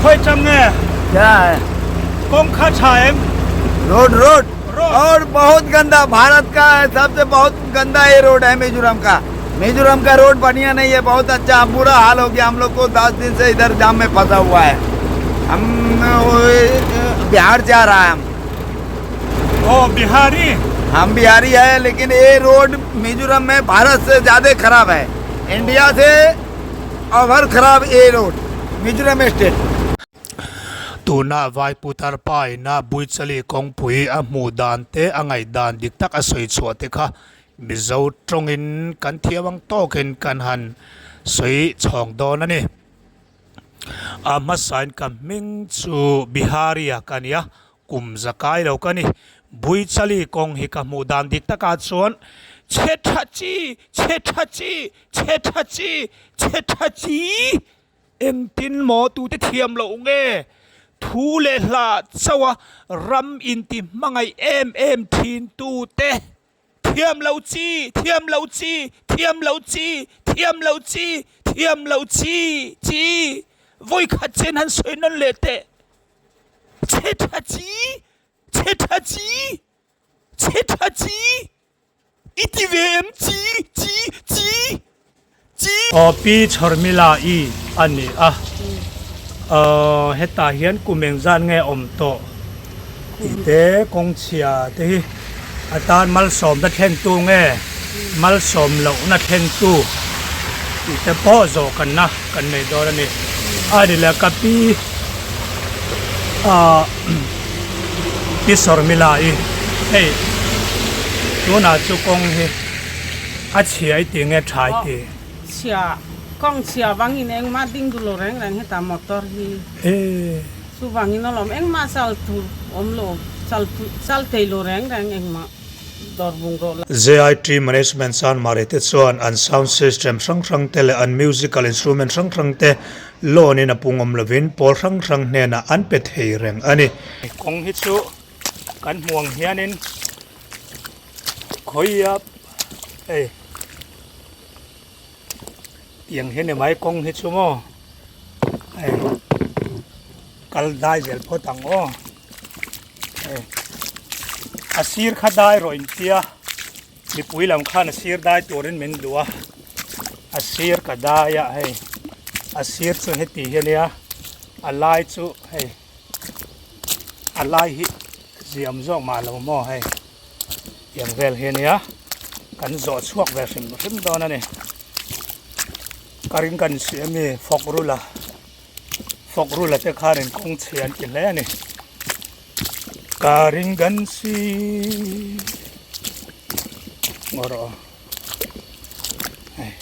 Khawi chang nge? क्या है Kawng kha tha em? Road road Road. और बहुत गंदा भारत का है सबसे बहुत गंदा ये रोड है मिजोरम का मिजोरम का रोड बढ़िया नहीं है बहुत अच्छा बुरा हाल हो गया हम लोग को दस दिन से इधर जाम में फंसा हुआ है हम वो, बिहार जा रहा है हम Oh, Bihari. हम बिहारी है लेकिन ये रोड मिजोरम में भारत से ज़्यादा खराब है इंडिया से ओवर खराब ये रोड Mizoram state Tuna vai putar pa ina Buichali kawngpui a hmuh dan te a ngaih dan dik tak a sawi chhuah te kha Mizo tawngin kan thiam ang tawkin kan han sawi chhawng dawn a ni. A hmasain ka hming chu Bihari-a ka ni a, kum za kai lo ka ni. Buichali kawng hi ka hmuh dan dik takah chuan chhe tha chi, chhe tha chi, chhe tha chi, chhe tha chi! Engtin maw tute thiam loh nge? Thu leh hla chauha ram inti hmangaih em em thin tute. Thiam lo chi, thiam lo chi, thiam lo chi, thiam lo chi, thiam lo chi, chi. Vawi khat chen han sawi nawn leh teh. Chhe tha chi, chhe tha chi, chhe tha chi. I ti ve em chi, chi, chi, chi. Aw Pi Chhawrmila i a ni a. Aw hetah hian kum engzat nge awm tawh tih te kawng chhia te hi a tan malsawmna thlentu nge malsawm lohna thlentu tih te pawh zawh kanna kan nei dawn a ni. A ni le ka pi ah Pi Chhawrmila i hei tunah chu kawng hi a chhia i tih nge tha i tih? Chhia, kawng chhia vangin engmah ding duh lo reng reng hetah motor hi chuvangin alawm engmah chal tur awm lo chal chal thei lo reng reng engmah dawr bungraw la. JIT Management Chanmari te chuan an sound system hrang hrang te leh an musical instrument hrang hrang te loan in a pung awm lovin pawl hrang hrang hnenah an pe thei reng a ni. Kawng hi chu kan hmu ang hianin khawiah hei. Tiang hi ni mai kawng hi chu maw hei kal dai zel phawt ang aw hei a sir kha dai rawh in tia mipui lam khan a sir dai turin min duh a a sir ka dai a hei a sir chu heti hi ania a lai chu hei a lai hi ziam zawk mah lo maw hei. Tiang vel hi ania kan zawh chhuak ve hrim hrim dawn a ni ka ring kan si ami fawk rula fawk rula te khan in kawng chhia an ti hle a ni ka ring kan si ngaw rawh hei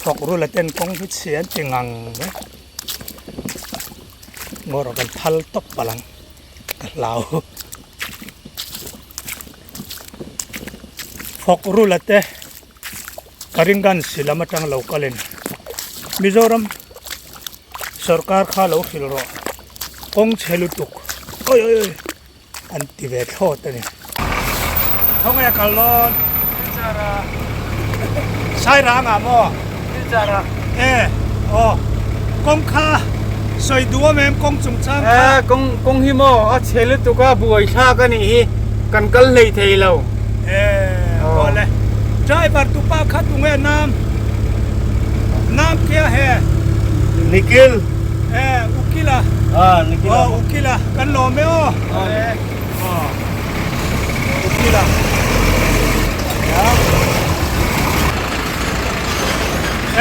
fawk rula ten kawng hi chhia an ti ngang mai ngaw rawh kan thal tawp palh ang ka hlau. Fawk rula te Karingan silam atang lo kalin Mizoram sorkar kha lo hrilh rawh kawng chhe lutuk oi oi oi an ti ve thlawt a ni. Khawnge kal dawn? Sairangah maw? E aw kawng kha sawi duh awm em kawng chungchang kha? E kawng kawng hi maw a chhe lutuk a buai thlak a nih hi kan kal hlei thei lo. E aw le driver tupa kha tunge nam nam kia he? Nikhil. E Ukila. A Nikhil. Aw Ukila kan lawm e aw. Aw Ukila.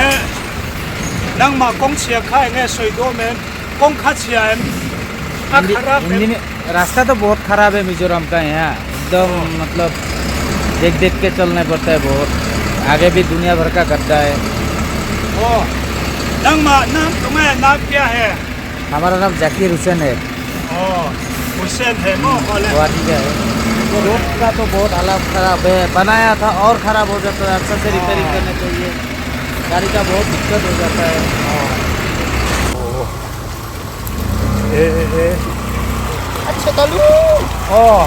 E nangmah kawng chhia kha eng nge sawi dawn em kawng kha chhia em a kharap em रास्ता तो बहुत खराब है मिजोरम का यहाँ एकदम मतलब देख देख के चलना पड़ता है बहुत आगे भी दुनिया भर का गड्ढा है ओ nangmah नाम तुम्हें नाम क्या है हमारा नाम जाकिर हुसैन है ओ हुसैन है मो बोले गुवाहाटी का है रोड का तो बहुत हालत खराब है बनाया था और खराब हो जाता है अच्छा से रिपेयरिंग करना चाहिए गाड़ी का बहुत दिक्कत हो जाता है e e a chhe ta lu aw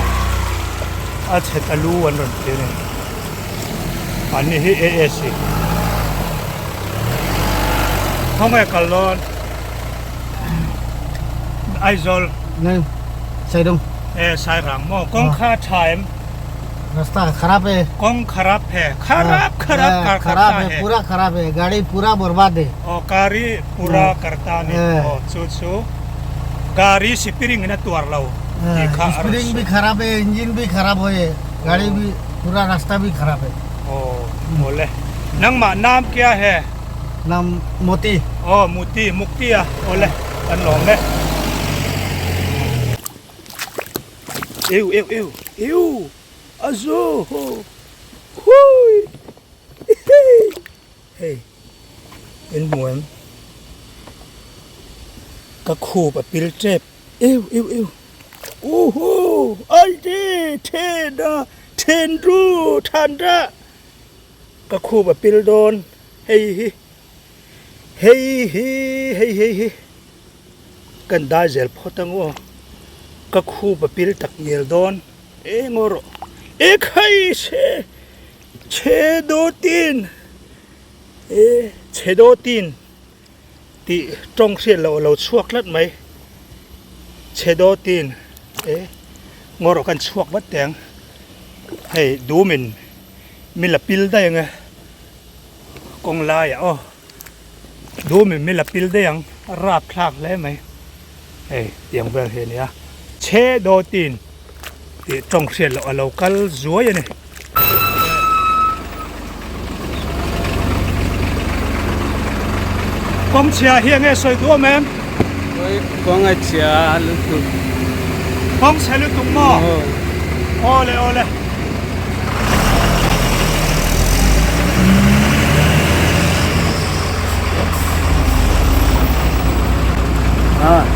a chhe ta lu an rawn ti a ni an ni hi AAC khawnge kal dawn. Aizawl. नहीं साइडों E Sairang maw kawng kha a tha em? रास्ता खराब है Kawng kharap he kharap kharap kar खराब karta है he. पूरा खराब है गाड़ी पूरा बर्बाद है Aw gari pura karta a ni. Aw chu chu gari sipiring in a tuar lo tih kha a rawn spring sawi. भी खराब है इंजन भी खराब है गाड़ी भी पूरा रास्ता भी खराब है Aw awle nangmah naam kya he? नाम मोती Aw Muti Mukti a awle kan lawm e. Eu eu eu eu a zu ho hui hei in hmu em ka khup a pil tep eu eu eu u hu ai te then a then ru than ra ka khup a pil dawn hei hi hei hi hei hei hi kan dai zel phawt ang aw ka khup a pil tak ngial dawn eng aw rawh e khai che che dawtin e che dawtin tih tawng hriat loh a lo chhuak tlat mai che dawtin e ngaw rawh kan chhuak vat teh ang hei dumin mi la pil daih ang e kawng laiah aw. Dumin mi la pil daih ang a rap thlak hle mai hei tiang vel hi a ni a chhe dawtin tih tawng hriat loh a lo kal zuai a ni. Kawng chhia hi enge sawi duh awm em? Kawng a chhia lutuk. Kawng chhe lutuk maw? Awle awle.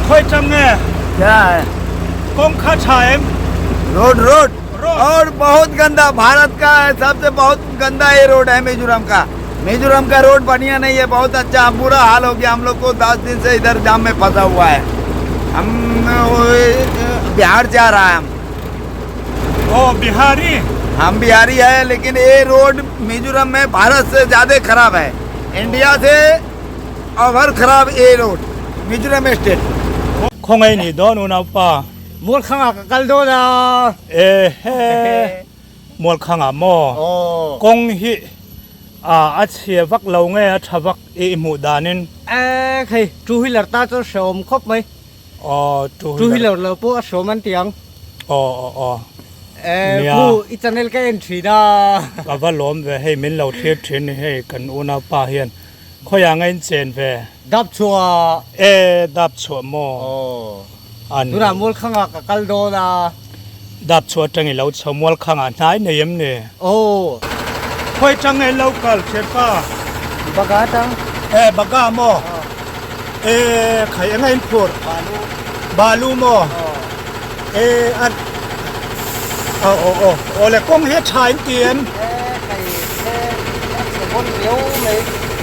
Khawi tang nge? Kawng kha tha em? Road road और बहुत गंदा भारत का सबसे बहुत गंदा ये रोड है मिजोरम का मिजोरम का रोड बढ़िया नहीं है बहुत अच्छा बुरा हाल हो गया हम लोग को दस दिन से इधर जाम में फंसा हुआ है हम बिहार जा रहा है हम ओ बिहारी हम बिहारी है लेकिन ये रोड मिजोरम में भारत से ज़्यादा खराब है इंडिया से ओवर खराब ये road Mizoram state Khawngaih nih dawn unaupa. Mualkhangah ka kal dawn a. E he Mualkhangah maw? Kawng hi a chhia vak lo nge a tha vak i hmuh danin? E hei two wheeler ta chu hreawm khawp mai. Aw two wheeler. Two wheeler lo pawh a hreawm an ti ang. Aw aw aw. E pu i channel ka en thin a. Ka va lawm ve hei min lo thlir thin ni hei kan unaupa hian khawiah nga in chen ve. Dap chhuah. E dap chhuah maw. Aw. An. Tunah Mualkhangah ka kal dawn a. Dap chhuah atang i lo chho Mualkhangah hnai nei em ni? Aw. Khawi tang nge lo kal thianpa? Baga tang. E baga maw? E khai eng a in phur? Balu. Balu maw? E a aw aw aw aw le kawng hi a tha in ti em? E khai he a chhe bawn riau mai.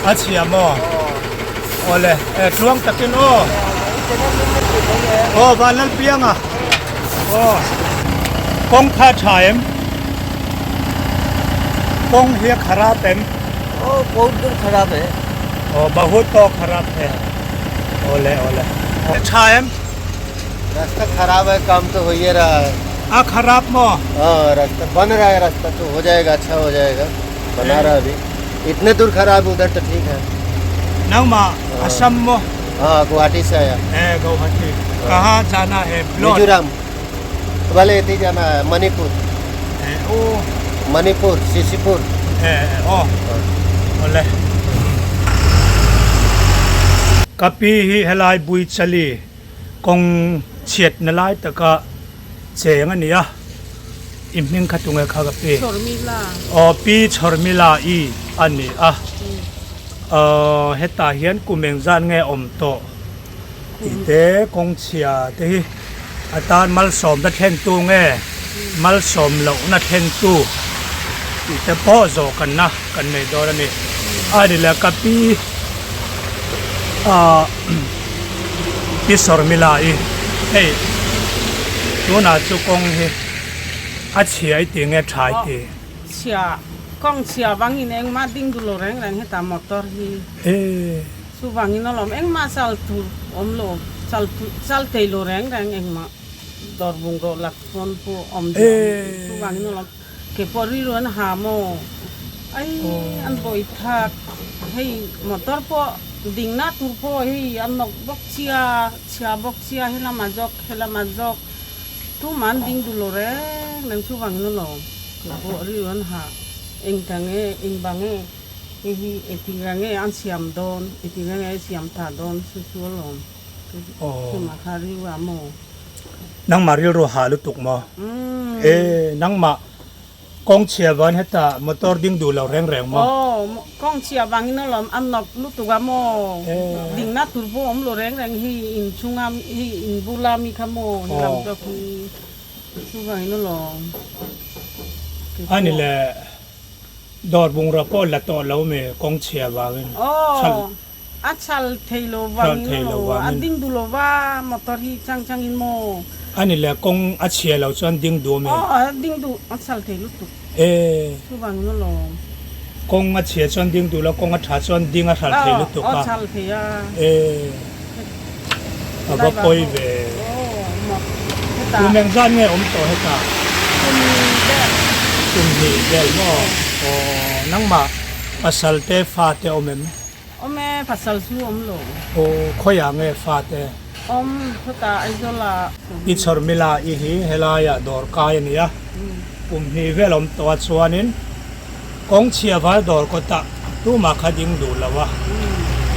A chhia maw? Aw le e tluang takin aw. Aw Vanlalpianga. Aw kawng kha a tha em? Kawng hi a kharap em? Aw bahut deuh kharap e. Aw bahut pawh kharap e. Aw le aw le. A tha em? Rasta kharap hai kam to ho hi raha hai. A kharap maw? Haan rasta ban raha hai rasta to ho jayega achha ho jayega bana raha abhi itne dur kharap hai udhar to thik hai. Nangmah Assam maw? Haan Guwahati se aaya. E Guwahati. Kaha jana hai plot? Mizoram. Bale eti jana hai Manipur. E aw. Manipur Sisipur. E aw. Awle. Ka pi hi helai Buichali kawng chhiatna lai taka cheng a ni a, i hming kha tunge kha ka pi? Chhawrmila. Aw pi Chhawrmila i a ni a, aw hetah hian kum engzat nge awm tawh tih te kawng chhia te hi a tan malsawmna thlentu nge malsawm lohna thlentu tih te pawh zawh kanna kan nei dawn a ni. A ni le ka pi ah Pi Sawrmila i hei tunah chu kawng hi a chhia i ti nge tha i ti? Chhia kawng chhia vangin engmah ding duh lo reng reng hetah motor hi chuvangin alawm engmah chal tur awm lo. Chal chal thei lo reng reng engmah dawr bungraw lak pawn pawh awm duh chuvangin alawm ke pawh rilru an ha maw ai an bawi thak hei motor pawh dingna tur pawh hei an nawk bawk chia chhia bawk chia helam a zawk helam a zawk tumah an ding duh lo reng reng chuvangin alawm ke pawh rilru an ha engtang nge engvang nge. Hei hi engtik reng nge an siam dawn, engtik reng nge siam tha dawn chu chu alawm. Chumah kha rilru ah maw? Nangmah rilru hah lutuk maw? E, nangmah kawng chhia van heta motor ding duh lo reng reng maw? Aw, kawng chhia vangin alawm a nawk lutuk a maw? Dingna tur pawh awm lo reng reng hi inchhunga hei inbula mi kha maw helam zawk hi chuvangin alawm. Ani le. Dawr bungrua pawh la tawh lo mi kawng chhia vangin chhal. Aw, a chhal thei lo vangin emaw, a ding duh lo va motor hi chang changin maw? A ni le, kawng a chhia lo chuan ding duh mi? Aw, a ding duh, a chhal thei lutuk. E. Chuvangin alawm. Kawng a chhia chuan ding duh lo, kawng a tha chuan ding a hral thei lutuk a. Aw, chhal thei a. E. A va pawi ve. Aw, maw hetah. Kum engzat nge awm tawh hetah? Kum vel. Kum hnih vel maw? Aw, nangmah pasal te fa te awm em? Awm e, pasal chu awm lo. Aw, khawiah nge fa te? Awm, hetah Aizawlah. I chhawr mila i hi helaiah dawr kai a nia. Kum hnih vel awm tawh a chuanin kawng chhia var dawr kawtah tumah kha ding duh lo a,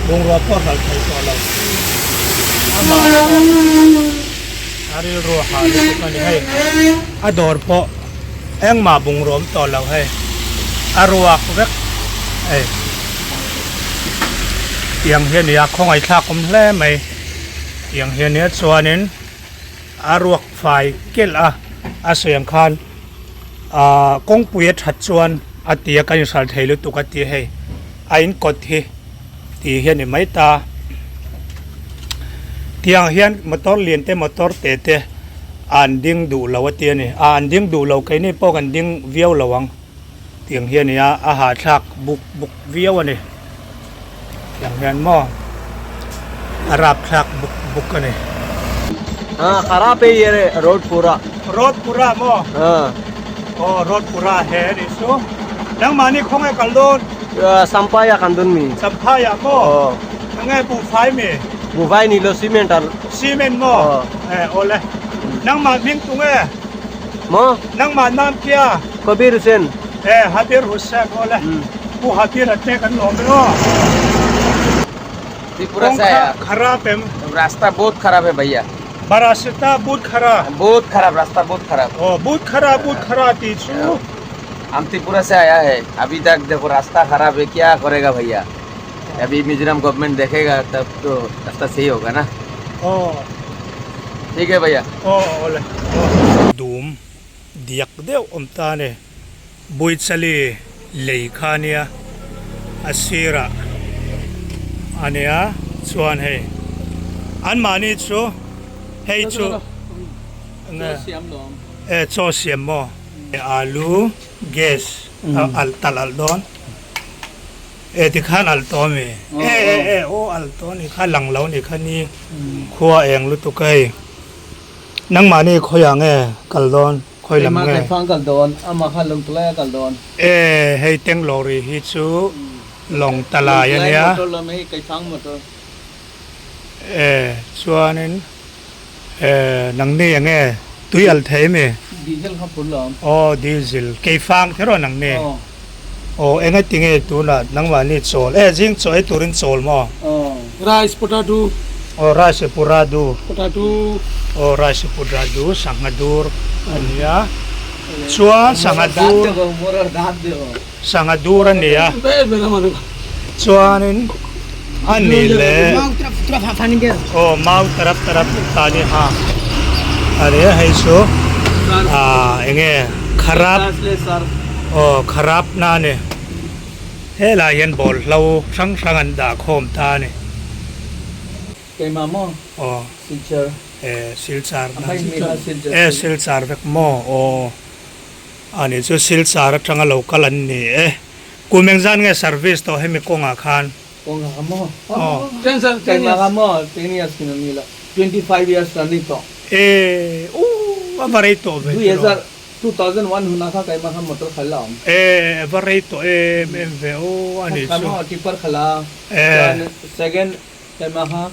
bungrua pawh hralh thei tawh lo. Amah pawh a rilru a hah lutuk a ni hei. A dawr pawh engmah bungrua awm tawh lo hei, a ruak vek hei. Tiang hi a ni a, khawngaihthlak awm hle mai. Tiang hi a nia chuanin. A ruak fai kelh a, a sawi ang khan ahh kawngpui a that chuan a ti a, kan inhral thei lutuk a ti hei, a in kawt hi tih hi a ni mai ta. Tiang hian motor lian te motor te te an ding duh lo a ti a ni, ah an ding duh lo keini pawh kan ding viau lo ang tiang hi a ni a, a hahthlak buk buk viau a ni tiang hian maw a rapthlak buk buk a ni. Haa kharap hai ye road pura. Road pura maw? Haa. Aw road pura he a nih chu. Nangmahni khawnge kal dawn? Champhai ah kan dawn mi. Champhai ah maw? Aw. Enge buhfai mi? Buhfai ni lo cement ah. Cement maw? Aw. Eh awle. Nangmah hming tunge? Maw? Nangmah nam kia? Kabir Hussain. Eh Habir Hussain awle. Pu Habir a te kan lawm e aw. Tripura Kawng से kha आया kharap em? रास्ता बहुत खराब है भैया Barasita but khara. बहुत खराब रास्ता बहुत खराब Aw but khara but khara tih chu. हम त्रिपुरा से आया है अभी तक देखो रास्ता खराब है क्या करेगा भैया अभी मिजोरम गवर्नमेंट देखेगा तब तो रास्ता सही होगा ना Aw. ठीक है भैया Aw awle. Dum diak deuh awm ta a ni. Buichali lei kha ania a sirah a nia chuan hei anmahni chu hei chu enge e chaw siam maw alu gas a alh talh alh dawn e tikhan alh tawh ami e e e aw alh tawh a ni kha lang lo a ni kha ni khua eng lutuk a hei nangmahni khawiah nge kal dawn. Khawi lam nge? Keimah Kaifang kal dawn, amah kha Lawngtlai a kal dawn. E, hei teng lorry hi chu Lawngtalai a nia. Lawngtlai motor lam hei Kaifang motor. E, chuanin e, nangni enge tui al thei mi? Diesel kha phur lo. Aw, diesel. Keifang kher aw nangni? Aw. Aw, enge tinge tunah nangmahni chawl? E, zing chaw ei turin chawl maw? Aw. Rice potato. Aw, rice puradu. Potato. Aw, rice puradu, sangha dur a nia. Chuan sangha dur. Sangha dur a nia. Chuanin a ni leh. Aw, mau tarap tarap ta ni ha. A nia hei chu ah enge kharap. Aw, kharap na a ni. Helai hian bawlhlo hrang hrang an dah khawm ta a ni. Keimah maw? Aw. Silchar. E, Silchar na. E, Silchar vek maw? Aw. A nih chu Silchar atanga lo kal an ni e. Kum engzan nge service tawh hemi kawngah khan? Kawngah kha maw? Aw. Keimah kha maw? Ten years kin an ni la. 25 years running tawh. E u a va rei tawh ve tiraw. 2001 hunah kha keimah kha motor khalh la awm. E a va rei tawh em em ve aw a nih chu. Kha tipper khalh a chuan second keimah kha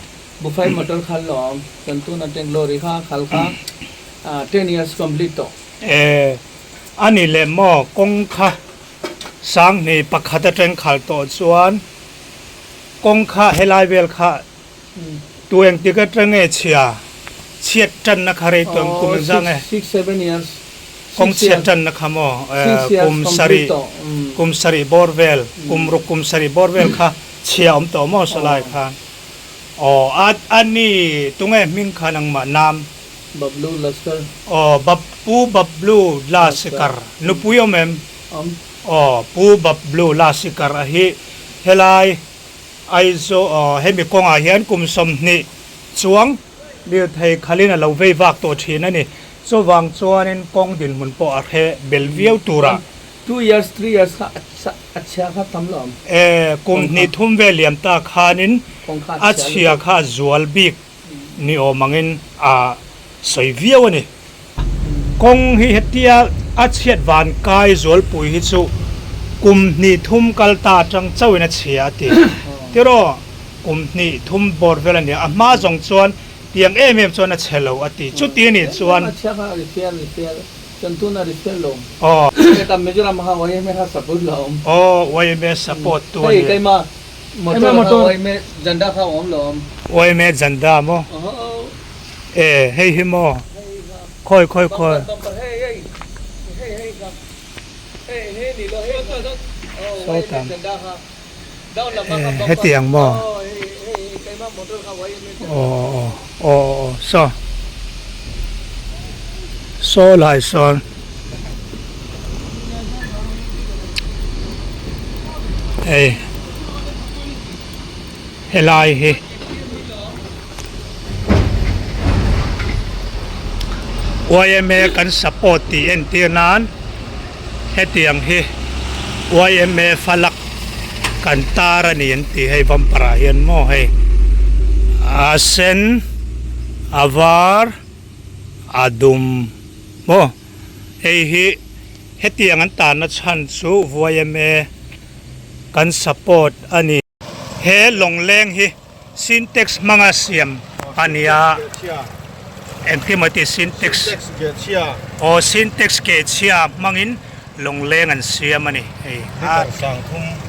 buffet motor khalh la awm chuan tuna tank lorry kha khalh kha 10 years complete tawh. E a ni leh maw kawng kha 10,000 atang khalh tawh chuan kawng kha helai vel kha Tu engtik atang nge chhia chhiat tanna kha rei tawh kum engzah nge? Kawng chhiat tanna kha maw kum sarih kum sarih bawr vel kum ruk kum sarih bawr vel kha chhia awm tawh maw sawlai khan aw a a ni tunge hming kha nangmah nam Bablu Laskar aw Bab Pu Bablu Laskar nupui awm em? Aw Pu Bablu Laskar a hi helai Aizawl hemi kawngah hian kum 20 chuang lirthei khalin a lo vei vak tawh thin a ni. Chuvang chuanin kawng dinhmun pawh a hre bel viau turah. Two years, three years kha a chhia kha tam lo awm. E, kum hnih thum vel liam ta khanin a chhia kha a zual bik ni awm angin a sawi viau a ni. Kawng hi hetia a chhiat van kai zualpui hi chu kum hnih thum kal ta atang chauhin a chhia a ti. Tiraw, kum hnih thum bawr vel a nia, a hma zawng chuan tiang em em chuan a chhe lo a ti. Chuti a nih chuan. A chhia kha a repair repair chuan tuna repair lo. Aw. Heta Mizoram kha yma kha support lo a awm. Aw, yma support tu a ni. Hei keimah Motor kha yma janda kha awm lo awm. Yma janda maw? E hei hi maw? Khawi khawi khawi. Sawtan. E hetiang maw? Aw aw aw aw saw. Saw lai sawn. Hei helai hi yma kan support tih entir nan hetiang hi yma falak kan tar a ni an tih hei bumper ah hian maw hei a sen a var a dum maw hei hi hetiang an tarna chhan chu yma kan support a ni. He lawngleng hi Sintex hmanga siam a ni a, engkim a ti Sintex aw Sintex kehchhia hmangin lawngleng an siam a ni hei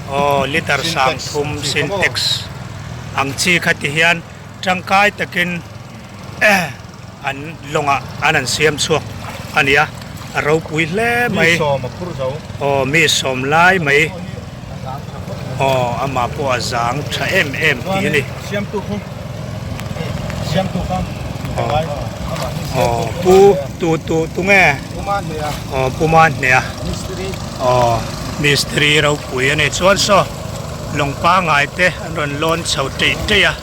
aw liter 30 Sintex ang chi kha ti hian tangkai takin an lawngah an an siam chhuak a ni a, a ropui hle mai aw mi sawm lai mai aw amah pawh a zang tha em em tih a ni aw pu tu tu tunge aw pu Manhneha aw mistiri ropui a ni chuan saw lawng pangai te an rawn lawn chho teih teih a.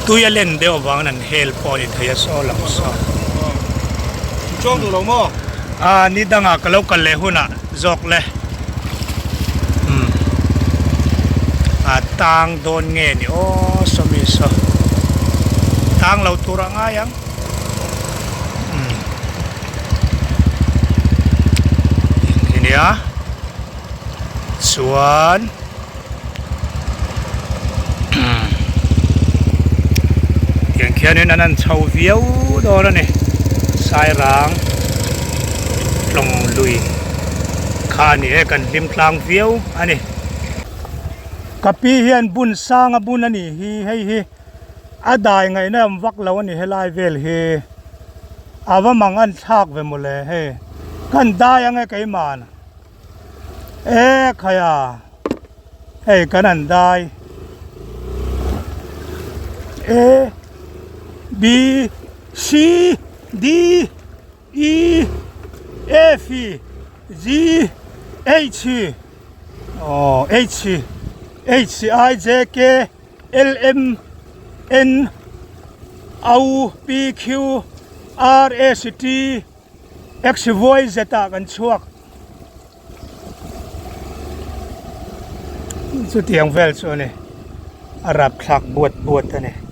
Tui a len deuh avangin an hel pawh a ni thei a saw lam saw. Chuang duh lo maw? A ni dangah ka lo kal leh hunah zawk le. Umm a tang dawn nge ni aw sawmi saw. Tang lo tur a ngai ang. Umm eng nia chuan. Tiang khianin an han chho viau dawn a ni Sairang tlawng lui kha a ni e kan hlim tlang viau a ni. Ka pi hian bun sang a bun a nih hi hei hi a dai ngaihna awm vak lo a ni helai vel hi a va mang an thlak ve mawle hei kan dai ang e keimahna. E khaia hei kan han dai A B C D E F G H aw H H I J K L M N O P Q R S T X Y Z ah kan chhuak. Chutiang vel chu a ni. A rapthlak buat buat a ni.